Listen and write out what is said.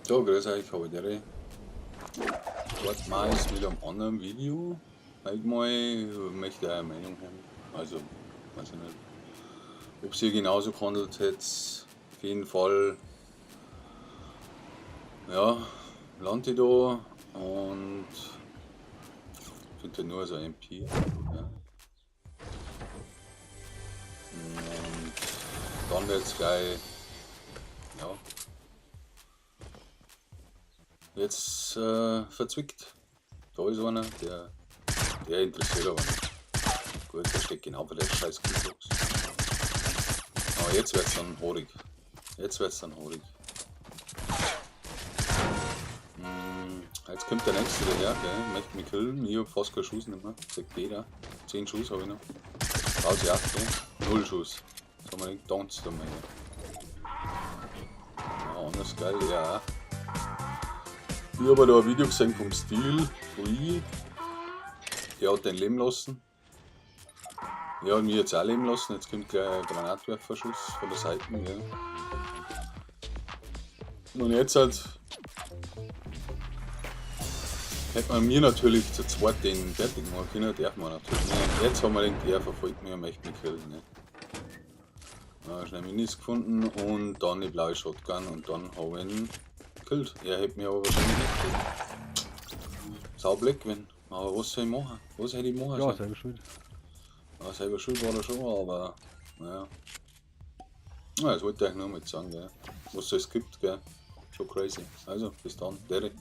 So, grüß euch, habe die Dort mal ist mit einem anderen Video. Heute mal möchte ich eure Meinung hören. Also, weiß ich nicht, ob ihr genauso gehandelt hättet. Auf jeden Fall, ja, lande ich da und finde nur so ein MP. Ja. Und dann wird es gleich, ja, jetzt verzwickt. Da ist einer, der interessiert aber nicht. Gut, der steht genau bei der scheiß Killbox. Aber jetzt wird's dann horig. Jetzt wird's dann horig. Jetzt kommt der nächste daher, gell? Möchte mich killen. Ich hab fast keinen Schuss nicht mehr. Sagt jeder. 10 Schuss habe ich noch. Raus, ja, okay. 0 Schuss. Jetzt haben wir den tanzt da mal hier. Ja, anders geil, ja. Ich habe da ein Video gesehen vom Stil Free. Der hat den leben lassen. Der hat mich jetzt auch leben lassen. Jetzt kommt gleich ein Granatwerferschuss von der Seite. Ja. Und jetzt halt hätte man mir natürlich zu zweit den fertig machen können, darf man natürlich nicht. Jetzt haben wir den, der verfolgt mich und möchte mich killen. Ne? Ja, schnell Minis gefunden und dann die blaue Shotgun und dann habe ich ihn gekillt. Er hätte mich aber wahrscheinlich nicht gekillt. Saublöd gewesen. Aber was soll ich machen? Was hätte ich machen Ja, sollen? Selber schuld. Ja, selber schuld war er schon, aber naja. Ja, das wollte ich eigentlich nur mal sagen, gell. Was es gibt, gell. Schon crazy. Also, bis dann. Dere.